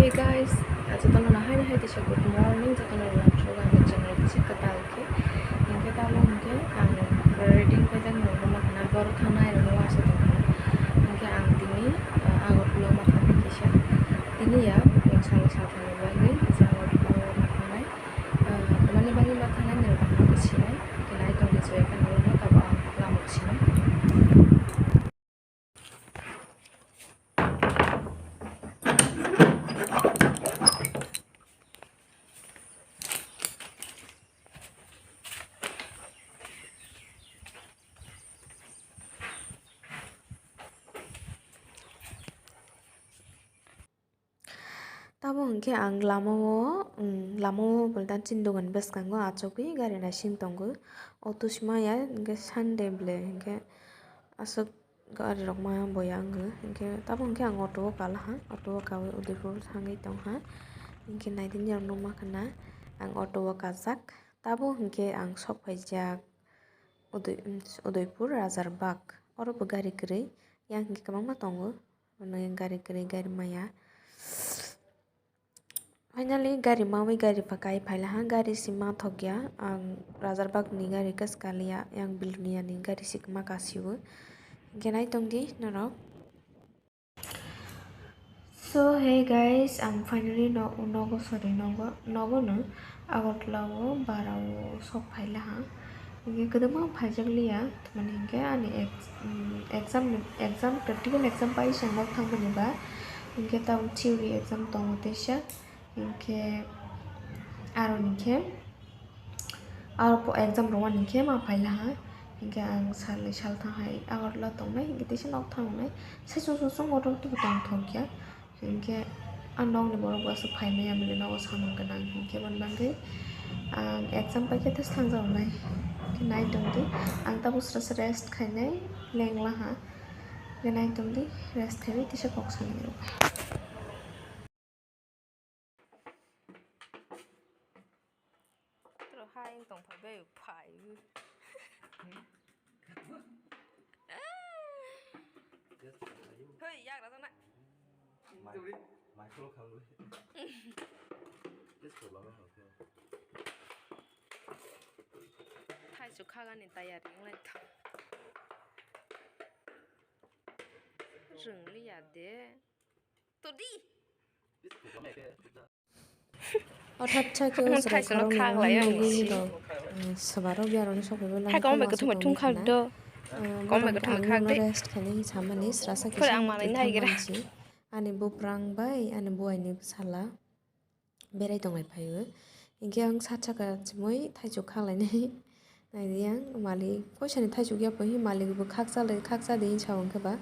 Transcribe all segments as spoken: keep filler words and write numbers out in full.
Hey guys, jotono no hai hai tisa good morning, jotono no nang sogo ang channel bisi kwtal khe. Hinkhe tamo hinkhe ang ready wngkha jak nang roma khana boro thangnai rok no asa tongkha. Hinkhe ang tini, ah, Agartala ma thangnai kisa. Tini ya, buphang salo sa thani bagwi kisa Agartala ma thangnai. Ah, tamani bagwi ma thangnai nini bagwi sinai. Hinkhe nai tongdi chwrai kha nini bagwi tabo ang lama sinai. Tabo hinkhe ang lamao, um, lamao boltan chini dogan bwskango achugwi gari naising tongo. Auto se maya hinkhe Sunday ble hinkhe aswk gari rok ma boya wngkha. Hinkhe tabo hinkhe ang auto o kalaha, auto o kawi Udaipur thangwi tongha. Hinkhe naidi nini rok nukma khana ang auto o kajak. Tabo hinkhe ang sok phaijak Udai-, Udaipur Rajarbagh. Oro bo gari kwrwi, yang hinkhe kwbangma tongo. Hwnwi gari kwrwi, gari maya. Finally, gari mawi gari phakai phailaha, gari si mathokya. Ang Rajarbagh ni gari kwskanliya, yang Belonia ni gari si ma kasio. Hinkhe nai tongdi norok. So, hey guys, ang finally no-, nogo, sorry, nogo, nogo no Agartala o bara o sok phailaha. Hinkhe kwdwma phaijak liya, tamani hinkhe ani ex-, um, exam ni, exam, practical exam pai se ang nok thangmani ba, hinkhe tabuk theory exam tongo teisa, hinkhe aro hinkhe aro exam rwmani hinkhe ma phailaha, hinkhe ang salni salthang hai Agartala tongnai, hinkhe teisa nok thangnai, saichung chungchung motor tong thokya. Hinkhe a nokni borok bo aswk phaimaya bwle nogo samung gwnang hinkhe, boni bagwi ang exam paikhe tei thangjaoknai. Hinkhe nai tongdi, ang tabuk srasa rest khainai, lenglaha. Hinkhe nai tongdi, rest khaiwi tisa kok sanai rwkha. Toro hai wng tong phai bai phai. Hoi, yak rajak na. Mai, mai kholo khang le. Yes, kholo khang le. Thaichuk khagani tayari wng lai tong. Rwng liya de. Todi. Yes, kholo khang le. Hothat sakhe o chwrai khoroknwi rok, eh, swbarok ya rokni sok phaibai lama. Hai, kwbangma kwthwng bai thung khak do. Kwbangma kwthwng bai khak de. Rest khainai hinwi samani srasa kisa ang manwi nai gra. Ani buprang bai ani buaini bwsala berai tonglai phaio. Hinkhe ang sat saka chumui thaichuk khak lainai. Naidi ang malik, koisani thaichuk ya pho hi malik bo khakcha lai, khakcha di hinwi sa hwnkhe ba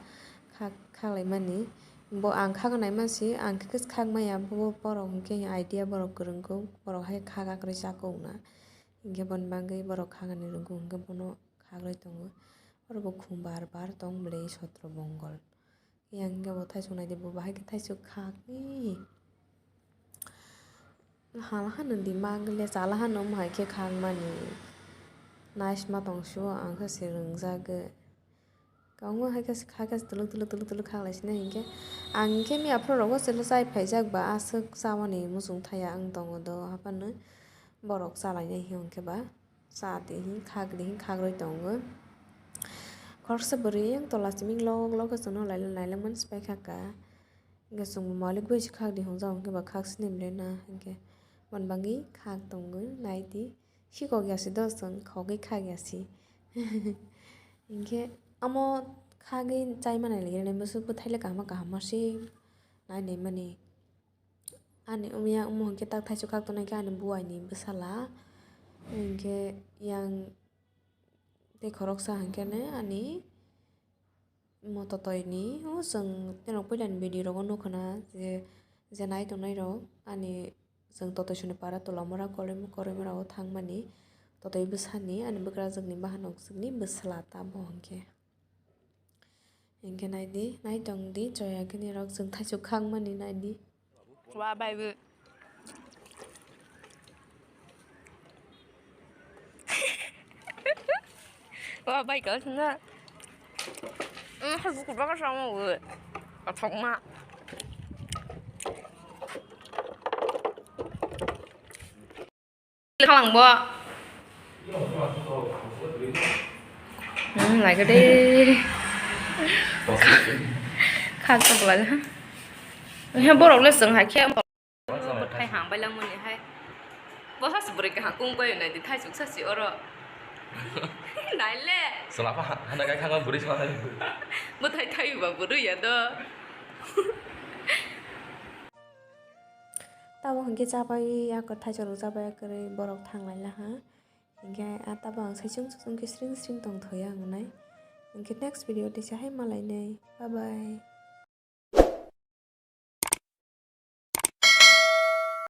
khak-, khak lai mani. Bo ang khaknai mansi, ang khe khak maya, bo borok hwnkhe idea borok kwrwng kho, borok hai khak akrwi cha kok na. Hinkhe boni bagwi borok khaknani rwngkho hwnkhe bono khakrwi tongo. Oro bo khum bar bar tong bwlwi sotro bongol. Yang hwnkhe bo thaichuk naidi, bo bahai khe thaichuk khakni. Hala hano di magwle chala hano omo hai khe khakmani. Naisma tong sio ang khe se rwngjagwi. Kwbangma hai khe se kha khe se twlwk twlwk twlwk twlwk khaklai sinai hinkhe. Ang khe miya phuru rogo se chai phaijak ba aswk chamani muchung thaya wng tongo do haphano borok chalainai hinkhe ba. Cha di hin khak di hin khakrwi tongo. Khoroksa bwrwi yang tola simi lok lok khe chwngno lailai lailai mani swbai kha ka. Hinkhe chwngbo malik bai se khak di hwnjak hinkhe ba khak sini bwle na hinkhe. Boni bagwi khak tongo nai di. Sikok ya si do chwng khogwi khak ya si. Hinkhe omo khagwi chai manai lagirani bwswk bwthaile kaham kaham se nai nai mani. Ani omo ya omo hinkhe tak thaichuk khak tongnai khe ani buaini bwsala. Hinkhe yang tei khoroksa hinkhe ne ani mo totoini o chwng norok puilani video rogo nukha na je, je nai tongnai rok ani chwng totoi soni para tola mora koroi, koroi mora o thangmani totoi bwsani ani bwkrajwkni bahan okswkni bwsala ta bo hinkhe. Hinkhe naidi, naitongdi, joya khe nirok chwng thaichuk khakmani naidi. Wa bai bo. Wa bai ka thuna. Mm, hai buku baka sama wo. Athok ma. Khalang bo. Hmm, like de. Kha to bla ha. He borok le seng ha khe. Thai hang bai lang mani hai. Bo has bwrwi kaham kung bai nai di thai chuk sa si oro. Nai le. Sela pa hana kai khang bwrwi sa. Bo thai thai ba bwrwi ya do. Tabo hwnkhe chabai ya kwthai chwrwk chabai ya kwrwi borok thang lai laha. Hwnkhe ah tabo ang saichung saichung khe sring sring tong thoi ang nai. Hwnkhe next video tei se hai ma lainai. Bye bye.